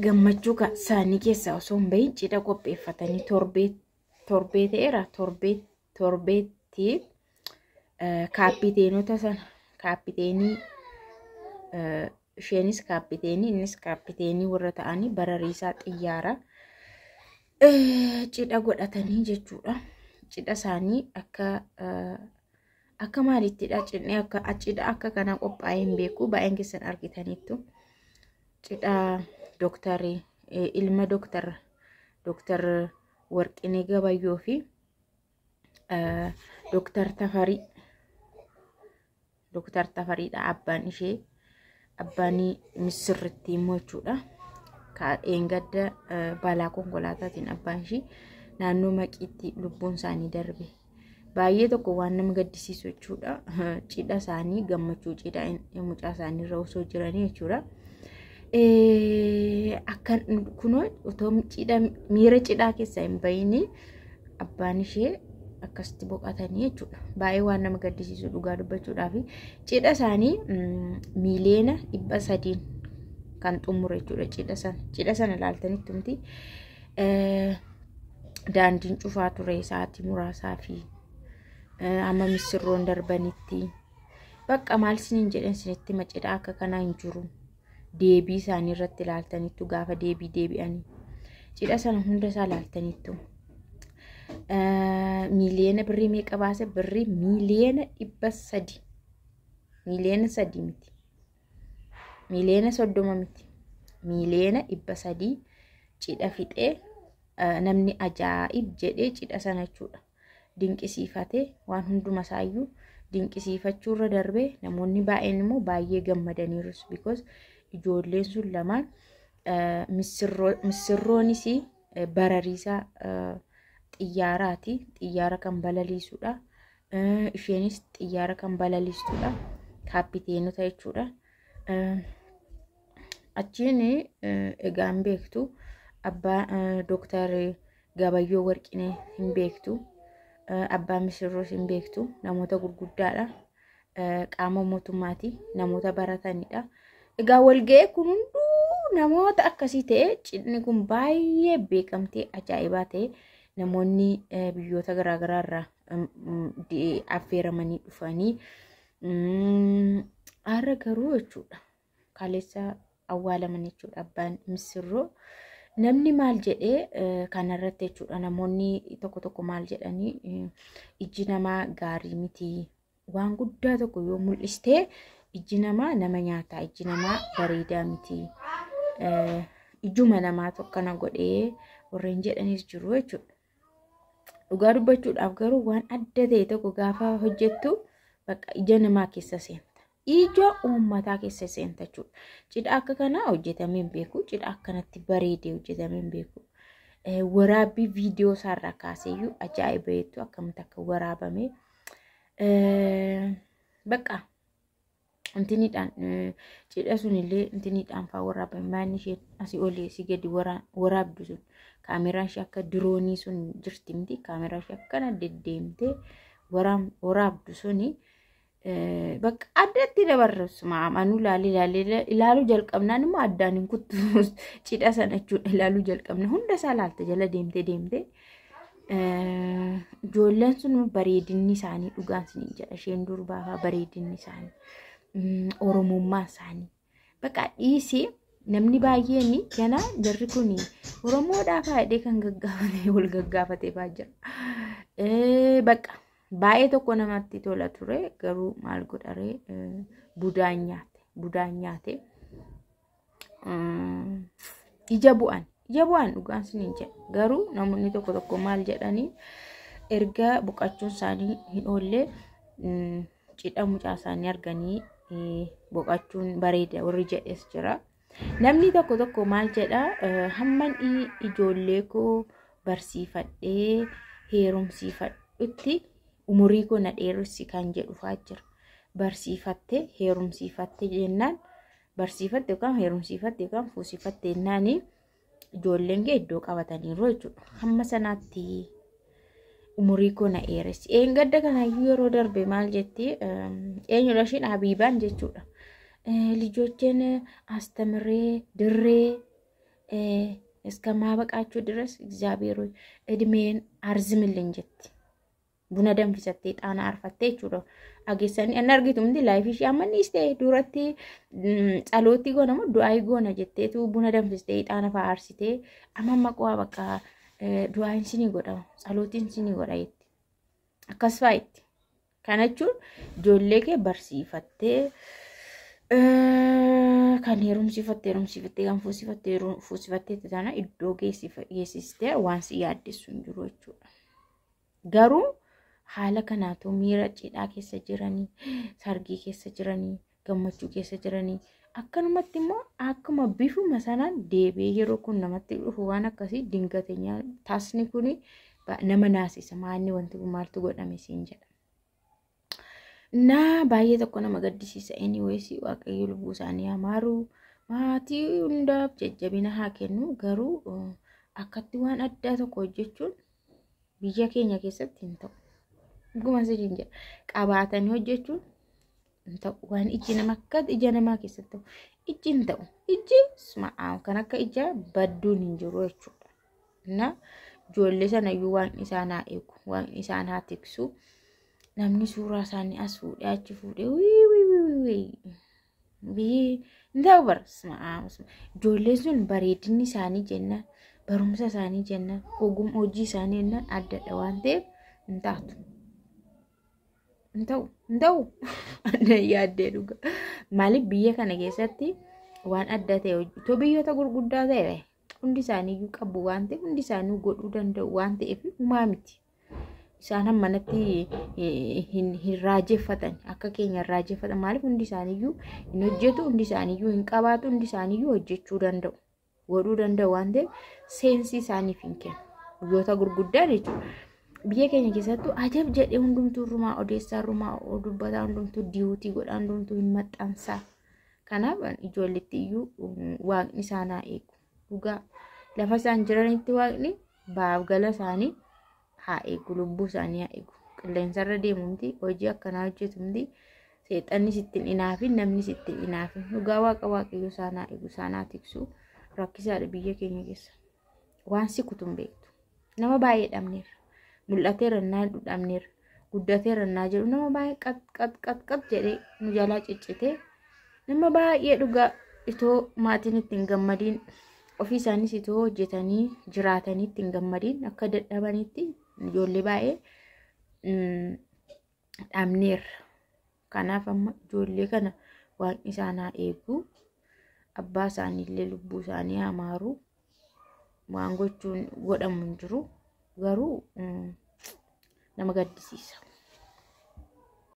Gammachuu isaanii keessaa osoo hin bahin cidha qopheeffatanii torbee torbee ta'eera torbee torbeetti kaappiteenota sana kaappiteenii isheenis kaappiteenii innis kaappiteenii warra ta'anii barariisaa xiyyaara cidha godhatanii jechuudha. Cidha isaanii akka akka maalittidha cidhni akka cidha akka kanaa qophaa'ee hin beeku baay'een keessan argitaniittu. Cidha dooktarii ilma dooktar Warqinee Gabayyoo fi dooktar Tafarii dooktar Tafariidha abbaan ishee abbaan misirritti immoo jechuudha. Dheengadda balaa konkolaataatiin abbaan ishee naannoo Maqiitti lubbuun isaanii darbe. Baay'ee tokko waan nama gaddisiisu jechuudha. Cidha isaanii gammachuu cidha mucaa isaanii irra osoo jiranii jechuudha. Akkan kunoo otoo cidha miira cidhaa keessaa hin bahin abbaan ishee akkasitti boqotanii jechuudha. Baay'ee waan nama gaddisiisu dhugaa dubbachuudhaaf cidha isaanii 300,000,000 kan xumure jechuudha cidha sana. Cidha sana ilaaltanitti miti daandiin cufaa ture sa'aatii muraasaa fi amma misirroon darbanitti bakka maal isiniin jedhan isinitti hima cidha akka kanaa hin jiru. Deebii isaanii irratti ilaaltanittu gaafa deebii deebi'anii cidha sana hunda isaa ilaaltanittu. Miiliyoona birrii meeqa baase? Birrii 300,000,000. 3 miliyoona miti. 30 miliyoona miti. 300 miliyoona cidha fixee namni ajaa'ib jedhee cidha sana jechuudha. Dinqisiifatee waan hunduma isaayyuu dinqisiifachuurra darbee namoonni baay'een immoo baay'ee gammadaniirus because ijoolleen sun lamaan misirroonis barariisaa xiyyaaraati. Xiyyaara kan balaliisudha. Isheenis xiyyaara kan balaliistudha. Kaappiteenota jechuudha. Achiin egaa hin beektu abbaa dooktar Gabayyoo Warqinee hin beektu. Abbaa misirroos hin beektu. Namoota gurguddaadha. Qaama mootummaati. Namoota baratanidha. Egaa walga'ee kun hunduu namoota akkasii ta'e cidhni kun baay'ee beekamtee ajaa'ibaa ta'e namoonni biyyoota garaagaraa irraa affeeramanii dhufanii har'a garuu jechuudha kaleessa awwaalaman jechuudha abbaan misirroo. Namni maal jedhee kanarratti jechuudha namoonni tokko tokko maal jedhanii ijji namaa gaarii miti waan guddaa tokko yoo mul'istee ijji namaa nama nyaata ijji namaa bareedaa miti ijjuma namaa tokkana godhee warreen jedhanis jiru jechuudha. Dhugaa dubbachuudhaaf garuu waan adda ta'e tokko gaafa hojjettu bakka ija namaa keessa seenta. Ija uummataa keessa seenta jechuudha. Cidha akka kanaa hojjetamee hin beeku. Cidha akkanatti bareedee hojjetamee hin beeku. Waraabbii viidiyoo isaarraa kaaseeyyuu ajaa'iba jettu akkamitti akka waraabame. Bakka intiniidhaan cidha sunillee intiniidhaan fa'aa waraabame maanni isheen asii olii asii gadi waraabdu sun kaameraan ishee akka diroonii sun jirti miti kaameraan ishee akkana deddeemtee waraabdu suni bakka addatti dabarsu anuu ilaalee ilaaluu jalqabnaan immoo addaan hin kuttu cidha sana jechuudha ilaaluu jalqabna hunda isaa ilaalta jala deemtee deemtee. Ijoolleen sun bareedinni isaanii dhugaan isiniin jedha isheen durbaa fa'aa bareedinni isaanii oromummaan isaanii bakka dhiisii namni baay'een gana jarri kun oromoodhaa faayidee kan gaggaafate wal gaggaafatee fa'aa jira. Bakka baay'ee tokko namatti tola ture garuu maal godharee budaan nyaate budaan nyaate ija bu'an. Ija bu'an dhugaan isiniin jedha garuu namoonni tokko tokko maal jedhanii erga boqochuun isaanii hin oolle cidha mucaa isaanii arganii boqochuun bareeda warri jedhes jira. Namni tokko tokko maal jedha hamman ijoollee koo barsiifadhee heerumsiifadhutti umurii koo na dheeressi kan jedhu fa'aa jira. Barsiifattee heerumsiifattee jennaan barsiifatte yookaan heerumsiifatte yookaan fuusifatte jennaanii ijoolleen kee iddoo qabataniiru jechuudha. Hamma sanaatti umurii koo na dheeressi. Eengadda kanaayyuu yeroo darbe maal jetti eenyudha ishiin Habiibaan jechuudha. Lijocheen astamiree dirree እስከማበቃችሁ ድረስ እግዚአብሔር ሆይ እድሜን አርዝምልኝ jetti. Buna danfisattee xaana aarfattee jechuudha. Dhageessanii inni argitu hundi laayifii ishee amma innis ta'e duratti tsalootii goona moo du'aayii goona jetteetu buna danfistee xaana fa'aa aarsitee amma amma qo'aa bakka du'aayin sinii godhama tsalootiin sinii godha jetti. Akkas fa'a jetti. Kana jechuun ijoollee kee barsiifattee kan heerumsiifattee heerumsiifattee kan fuusifattee fuusifattee tana iddoo geessistee waan si yaaddessu hin jiru jechuudha. Garuu haala kanaatu miira cidhaa keessa jiranii, sargii keessa jiranii, gammachuu keessa jiranii akkanumatti immoo akkuma bifuma sanaan deebi'ee yeroo kun namatti dhufu waan akkasii dingateenyaa taasni kun nama naasisa maanni wanti kun maaltu godhame siin jedha. Naa baay'ee tokko nama gaddisiisa. Anyways, Waaqayyo lubbuu isaanii haa maaru, maatii hundaaf jajjabina haa kennu. Garuu akkatti waan addaa tokko hojjechuun biyya keenya keessatti hin ta'u. Dhuguma sadiin jedha. Qabaatanii hojjechuun hin ta'u. Waan iji nama akka ija namaa keessatti ta'u. Ijji hin ta'u. Ijji kan akka ija badduun hin jiru jechuudha. Na ijoollee sanayyuu waan isaan haa eegu, waan isaan haa tiksu. Namni suuraa isaanii as fuudhee achi fuudhee wii wii wii wii biyyi hin ta'u bara. Ijoolleen sun bareedinni isaanii jennaan, barumsa isaanii jennaan, ogummaa hojii isaanii jennaan addadha waan ta'eef hin taatu. Hin ta'u, hin ta'u. Yaaddee dhuga. Maaliif biyya kana keessatti waan adda ta'e otoo biyyoota gurguddaa ta'e hundi isaaniiyyuu qabu waan ta'eef hundi isaanii godhuu danda'u waan ta'eef humaa miti. Isaan hammanatti hin raajeffatan, akka keenya hin raajeffatan. Maaliif hundi isaaniiyyuu hin hojjetu, hundi isaaniiyyuu hin qabaatu, hundi isaaniiyyuu hojjechuu danda'u, godhuu danda'u waan ta'eef seensi isaaniif hin kennu. Biyyoota gurguddaa jechuudha. Biyya keenya keessattuu ajab jedhee hundumtuu rumaa odeessaa, rumaa dubbataa, hundumtuu diiwutii godhaa, hundumtuu hin maxxansaa. Kanaaf ijoolletti iyyuu waaqni isaan haa eegu. Dhugaa lafa isaan jiranitti waaqni baaf gala isaanii haa eegu, lubbuu isaanii haa eegu. Qilleensarra deemumti hojii akkanaa hojjetumti seexanni sitti hin hinaafin, namni sitti hin hinaafin. Dhugaa waaqa waaqayyo isaan haa eegu, isaan haa tiksu. Rakkisaadha biyya keenya keessa. Waan si kutu hin beektu. Nama baay'ee dhabneerra. Mul'ateera innaa dhabneerra. Guddateera innaa jedhu nama baay'ee qat qat qat qat jedhee nu jalaa ciccitee nama baay'ee dhugaa itoo maatiin ittiin gammadiin ofii isaanis itoo hojjetanii jiraatanii ittiin gammadiin akka dadhabanitti ijoollee baay'ee dhabneerra. Kanaaf amma ijoollee kana waaqni isaan haa eegu. Abbaa isaaniillee lubbuu isaanii haa maaru. Waan gochuun godhamu hin jiru. Garuu nama gaddisiisa.